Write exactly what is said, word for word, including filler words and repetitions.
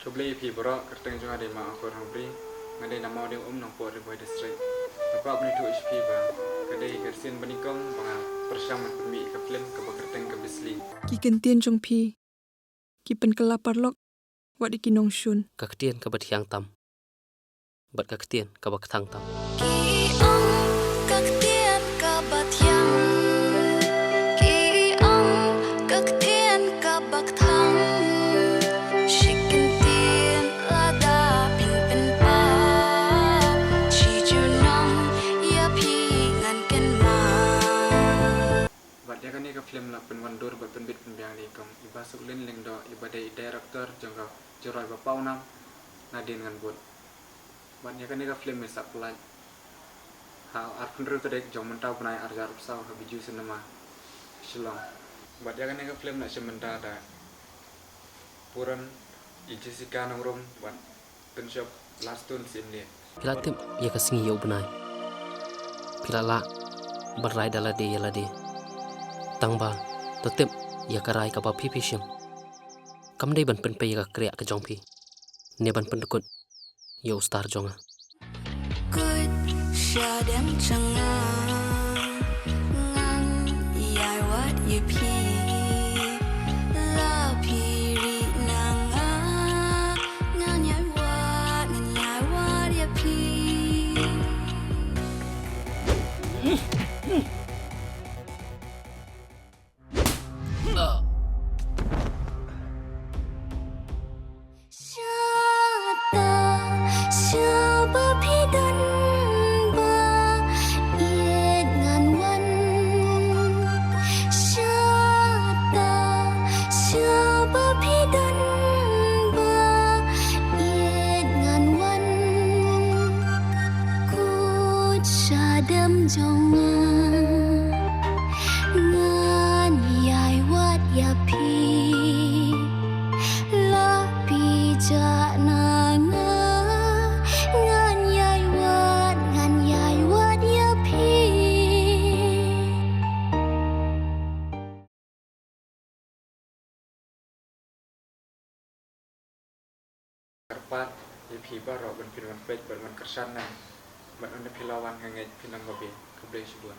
Khublei ïa phi baroh, kyrteng jong nga dei Mawkhor Hongbriew, nga dei na Mawdiengum, Nongpoh, Ri Bhoi District. Nga kwah ban ïathuh ïa phi ba ka dei ka sien ba nyngkong ba nga pyrshang ban pynmih ïa ka film kaba kyrteng ka Bisli. Ki kyntien jong phi ki pynkylla paralok wat ïa ki nongshun. Ka ktien kaba thiang tam bad ka ktien kaba kthang tam. Ki ong ka ktien kaba thiang, ki ong ka ktien kaba kthang. Shi kyntien lada phin pynpaw, shi junom ïa phi ngan kynmaw. Bad ïa kane ka film la pynwandur bad pynbit pynbiang da i kong Ibasuklin Lyngdoh, iba dei i director jong ka jingrwai ba pawnam Nadien Ngan Bud. Bad ïa kane ka film ngi sah pyllait ha arphew hynriew tarik jong mynta u bnai, arhajar arphew saw, ha Bijou Cinema, Shillong. Bad ïa kane ka film la shim bynta da Puran, i Jessica Nongrum bad Tynshop Lastun Syiemlieh. Phi la tip ïa ka sngi ïa u bnai, phi la lah ban rai da lade ïa lade. Tang ba to tip ïa ka rai kaba phi phi shim. Kam dei ban pynpei ïa ka kriah ka jong phi ne ban pyndkut ïa u star jong nga. Kut shadem jong nga, ngan ïai wad ïa phi. La phi ri na nga, ngan ïai wad, ngan ïai wad ïa phi. Shata, shaba phi don ba ïeit ngan wan. Shata, shaba phi don ba ïeit ngan wan. Kut shadem jong nga, ngan ïai wad ïa phi. La phi jah na nga, ngan ïai wad, ngan ïai wad ïa phi. Kyrpad ïa phi baroh ban phin wan peit bad wan kyrshan ngan. Bad ynda phi la wan, nga ngeit phin ym babe. Khublei shibun.